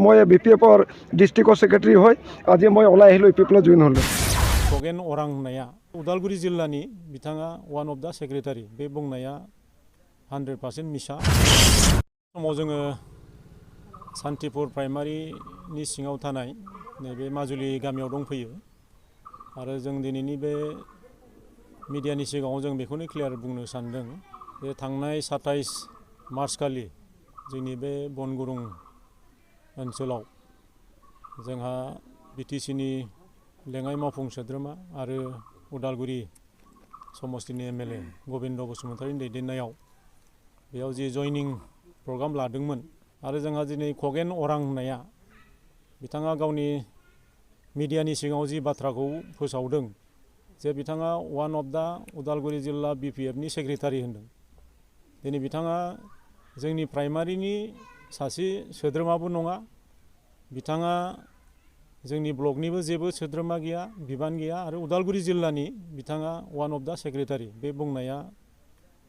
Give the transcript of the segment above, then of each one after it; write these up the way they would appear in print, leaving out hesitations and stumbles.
মই BPFৰ ডিষ্ট্ৰিক্টৰ সেক্ৰেটাৰী হয় আজি মই ওলাই আহিলোঁ UPPলৈ জইন হ'লো खगेन अरां होननाया उदालगुरि जिल्लानि बिथाङा वान अफ दा सेक्रेटारि बे बुंनाया 100% मिसा समाव जोङो सान्तिपुर प्राइमारिनि सिङाव थानाय नैबे माजुलि गामियाव दंफैयो आरो जों दिनैनि बे मिडियानि सिगाङाव जों बेखौनो क्लियार बुंनो सानदों जे थांनाय 27 मार्च खालि जोंनि बे बनगुरुं ओनसोलाव जोंहा BTCनि लेङाइ मावफुं सोद्रोमा आरो उदालगुरि समस्तिनि MLA गबिन्द बसुमतारीनि दैदेननायाव बेयाव जि जयनिं प्रग्राम लादोंमोन आरो जोंहा दिनै खगेन अरां होननाया बिथाङा गावनि मिडियानि सिगाङाव जि बाथ्राखौ फोसावदों जे बिथाङा वान अफ दा उदालगुरि जिल्ला BPFनि सेक्रेटारि होनदों दिनै बिथाङा जोंनि प्राइमारिनि सासे सोद्रोमाबो नङा बिथाङा जोंनि ब्लकनिबो जेबो सोद्रोमा गैया बिबान गैया आरो उदालगुरि जिल्लानि बिथाङा वान अफ दा सेक्रेटारि बे बुंनाया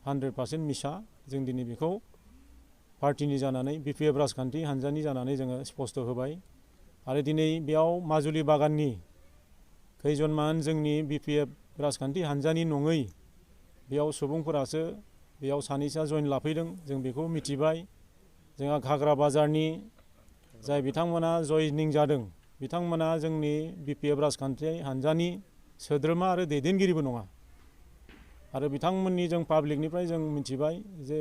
100% मिसा जों दिनै बेखौ पार्टिनि जानानै BPF राजखान्थि हान्जानि जानानै जोङो स्पष्ट होबाय आरो दिनै बेयाव माजुलि बागाननि खैजनमान जोंनि BPF राजखान्थि हान्जानि नङै बेयाव सुबुंफोरासो बेयाव सानैसोआ जइन लाफैदों जों बेखौ मिथिबाय जोंहा घाग्रा बाजारनि जाय बिथांमोना जयनिं जादों बिथांमोना जोंनि BPF राजखान्थि हान्जानि सोद्रोमा आरो दैदेनगिरिबो नङा आरो बिथांमोननि जों पाब्लिकनिफ्राय जों मिथिबाय जे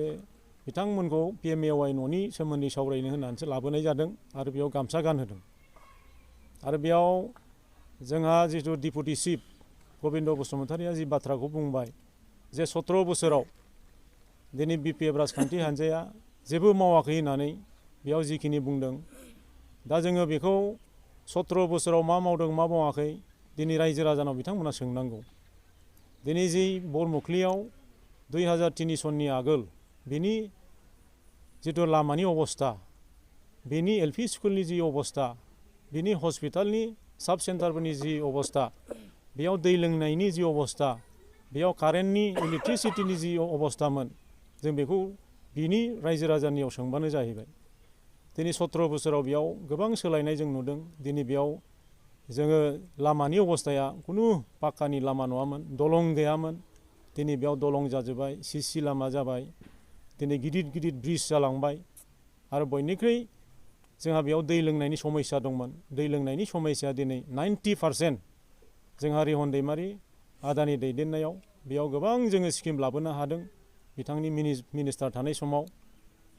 बिथांमोनखौ PMAY न'नि सोमोन्दै सावरायनो होननानैसो लाबोनाय जादों आरो बेयाव गामसा गानहोदों आरो बेयाव जोंहा जिथु डिपुटि चिफ गबिन्द बसुमतारीया जि बाथ्राखौ बुंबाय जे 17 बोसोराव दिनै BPF राजखान्थि हान्जाया जेबो मावाखै होननानै बेयाव जिखिनि बुंदों दा जोङो बेखौ 17 बोसोराव मा मावदों मा मावाखै दिनै रायजो राजानाव बिथांमोना सोंनांगौ दिनै जि बरमुखलियाव 2003 सननि आगोल बेनि जिथु लामानि अबस्था बेनि LP स्कुलनि जि अबस्था बेनि हस्पिटालनि साब सेन्टारफोरनि जि अबस्था बेयाव दै लोंनायनि जि अबस्था बेयाव कारेन्टनि इलेक्ट्रिसिटिनि जि अबस्थामोन जों बेखौ बिनि रायजो राजानियाव सोंबानो जाहैबाय दिनै 17 बोसोराव बेयाव गोबां सोलायनाय जों नुदों दिनै बेयाव जोङो लामानि अबस्थाया खुनु पाक्कानि लामा नङामोन दलं गैयामोन दिनै बेयाव दलं जाजोब्बाय CC लामा जाबाय दिनै गिदिर गिदिर ब्रिज जालांबाय आरो बयनिख्रुइ जोंहा बेयाव दै लोंनायनि समस्या दंमोन दै लोंनायनि समस्या दिनै 90% जोंहा रिहन दैमारि आदानि दैदेननायाव बेयाव गोबां जोङो स्किम लाबोनो हादों बिथांनि मिनिस्टार थानाय समाव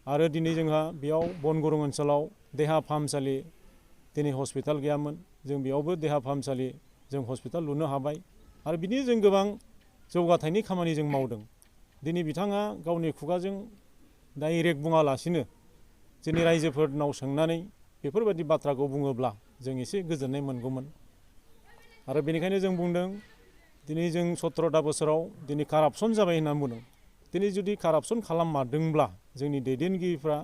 आरो दिनै जोंहा बेयाव बनगुरुं ओनसोलाव देहा फाहामसालि दिनै हस्पिटाल गैयामोन जों बेयावबो देहा फाहामसालि जों हस्पिटाल लुनो हाबाय आरो बिदिनो जों गोबां जौगाथायनि खामानि जों मावदों दिनै बिथाङा गावनि खुगाजों डाइरेक्ट बुङालासिनो जोंनि रायजोफोरनाव सोंनानै बेफोरबायदि बाथ्राखौ बुङोब्ला जों एसे गोजोननाय मोनगौमोन आरो बेनिखायनो जों बुंदों दिनै जों 17ता बोसोराव दिनै कारापसन जाबाय होननानै बुंदों दिनै जुदि कारापसन खालाममारदोंब्ला जोंनि दैदेनगिरिफ्रा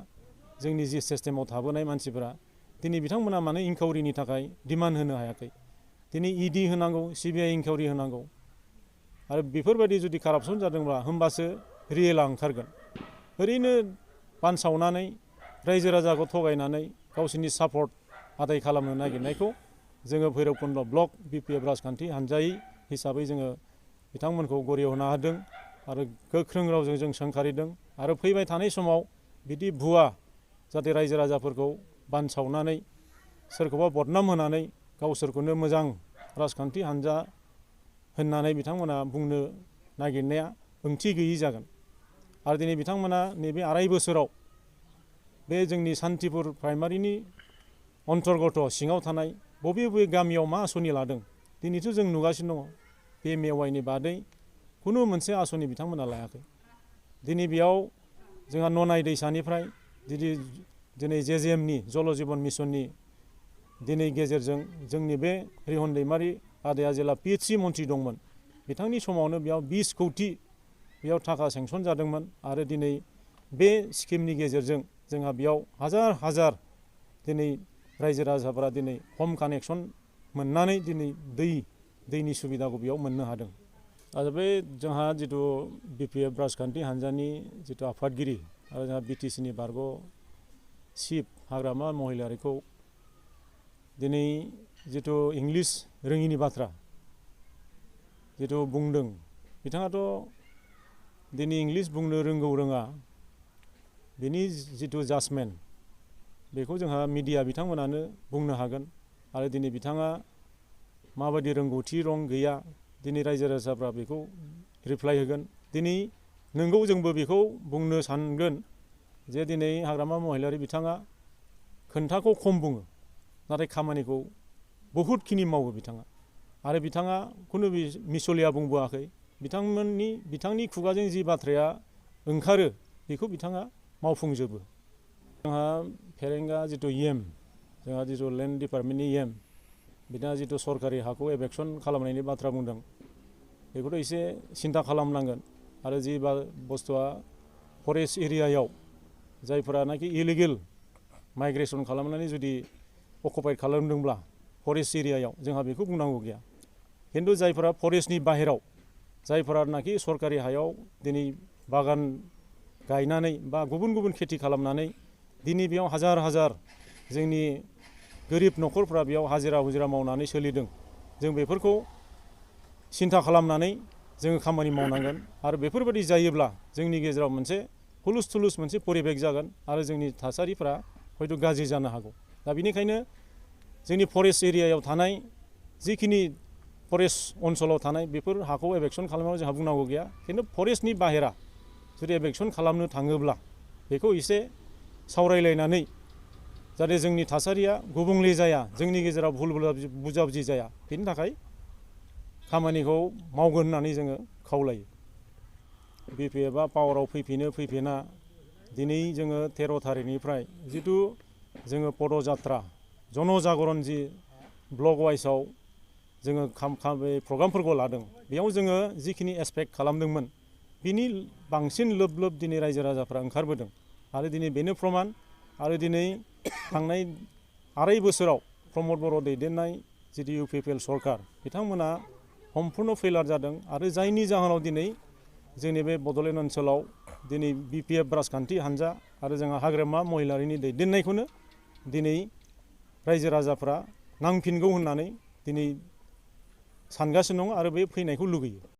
जोंनि जि सिस्टेमाव थाबोनाय मानसिफोरा दिनै बिथांमोना मानो इनकाउरिनि थाखाय डिमान्ड होनो हायाखै दिनै ED होनांगौ CBI इनकाउरि होनांगौ आरो बेफोरबायदि जुदि कारापसन जादोंब्ला होमबासो रियेला ओंखारगोन ओरैनो बानसावनानै रायजो राजाखौ थगायनानै गावसोरनि सापर्ट आदाय खालामनो नागिरनायखौ जोङो भैरबकुन्द ब्लक BPF राजखान्थि हान्जायै हिसाबै जोङो बिथांमोनखौ गरियावना होदों आरो गोख्रों रावजों जों सोंखारिदों आरो फैबाय थानाय समाव बिदि भुवा जाहाथे रायजो राजाफोरखौ बानसावनानै सोरखौबा बदनाम होनानै गावसोरखौनो मोजां राजखान्थि हान्जा होननानै बिथांमोना बुंनो नागिरनाया ओंथि गैयि जागोन आरो दिनै बिथांमोना नैबे 2.5 बोसोराव बे जोंनि सान्तिपुर प्राइमारिनि अन्तर्गत सिङाव थानाय बबे बबे गामियाव मा आसनि लादों दिनैथ' जों नुगासिनो दङ PMAYनि बादै खुनु मोनसे आसनि बिथांमोना लायाखै दिनै बेयाव जोंहा ननाय दैसानिफ्राय दिनै JJMनि जल जीवन मिशननि दिनै गेजेरजों जोंनि बे रिहन दैमारि आदाया जेला PHC मन्थ्रि दंमोन बिथांनि समावनो बेयाव 20 कौटि बेयाव थाखा सेंसन जादोंमोन आरो दिनै बे स्किमनि गेजेरजों जोंहा बेयाव हाजार हाजार दिनै रायजो राजाफोरा दिनै हम कानेक्सन मोननानै दिनै दैनि सुबिदाखौ बेयाव मोननो हादों आरो बे जोंहा जिथु BPF राजखान्थि हान्जानि जिथु आफादगिरि आरो जोंहा BTCनि बारग' चिफ हाग्रामा महिलारिखौ दिनै जिथु इंलिस रोङिनि बाथ्रा जिथु बुंदों बिथाङाथ' दिनै इंलिस बुंनो रोंगौ रोङा बेनि जिथु जाजमेन्ट बेखौ जोंहा मिडिया बिथांमोनानो बुंनो हागोन आरो दिनै बिथाङा माबायदि रोंगौथि दं गैया दिनै रायजो राजाफ्रा बेखौ रिप्लाइ होगोन दिनै नोंगौ जोंबो बेखौ बुंनो सानगोन जे दिनै हाग्रामा महिलारि बिथाङा खोन्थाखौ खम बुङो नाथाय खामानिखौ बहुदखिनि मावो बिथाङा आरो बिथाङा खुनु मिसलिया बुंबोआखै बिथांनि खुगाजों जि बाथ्राया ओंखारो बेखौ बिथाङा मावफुंजोबो जोंहा फेरेंगा जिथु जोंहा जिथु लेन्ड डिपार्टमेन्टनि बिथाङा जिथु सरकारि हाखौ एभेक्सन खालामनायनि बाथ्रा बुंदों बेखौथ' एसे सिन्था खालामनांगोन आरो जि बुस्थुआ फरेस्ट एरियायाव जायफोरानाखि इलिगेल माइग्रेसन खालामनानै जुदि अकुपाइड खालामदोंब्ला फरेस्ट एरियायाव जोंहा बेखौ बुंनांगौ गैया खिन्थु जायफोरा फरेस्टनि बाहेराव जायफोरानाखि सरकारि हायाव दिनै बागान गायनानै बा गुबुन गुबुन खेथि खालामनानै दिनै बेयाव हाजार हाजार जोंनि गोरिब न'खरफ्रा बेयाव हाजिरा हुजिरा मावनानै सोलिदों जों बेफोरखौ सिन्था खालामनानै जोङो खामानि मावनांगोन आरो बेफोरबायदि जायोब्ला जोंनि गेजेराव मोनसे हुलुस थुलुस मोनसे परिबेक जागोन आरो जोंनि थासारिफ्रा हयथ' गाज्रि जानो हागौ दा बेनिखायनो जोंनि फरेस्ट एरियायाव थानाय जिखिनि फरेस्ट ओनसोलाव थानाय बेफोर हाखौ एभेक्सन खालामनायाव जोंहा बुंनांगौ गैया खिन्थु फरेस्टनि बाहेरा जुदि एभेक्सन खालामनो थाङोब्ला बेखौ एसे सावरायलायनानै जाहाथे जोंनि थासारिया गुबुंले जाया जोंनि गेजेराव भुल बुजाबुजि जाया बेनि थाखाय खामानिखौ मावगोन होननानै जोङो खावलायो बिपिएफआ पावाराव फैफिना दिनै जोङो 13 थारिखनिफ्राय जिथु जोङो पदजात्रा जनजागरन जि ब्लक वाइसआव जोङो प्रग्रामफोरखौ लादों बेयाव जोङो जिखिनि एक्सपेक्ट खालामदोंमोन बिनि बांसिन लोब लोब दिनै रायजो राजाफ्रा ओंखारबोदों आरो दिनै बेनो प्रमान आरो दिनै थांनाय 2.5 बोसोराव प्रमद बर' दैदेननाय जिथु इउपिपिएल सरकार बिथांमोना सम्पुर्ण फेलार जादों आरो जायनि जाहोनाव दिनै जोंनि बे बड'लेण्ड ओनसोलाव दिनै बिपिएफ राजखान्थि हान्जा आरो जोंहा हाग्रामा महिलारिनि दैदेननायखौनो दिनै रायजो राजाफ्रा नांफिनगौ होननानै दिनै सानगासिनो दं आरो बे फैनायखौ लुगैयो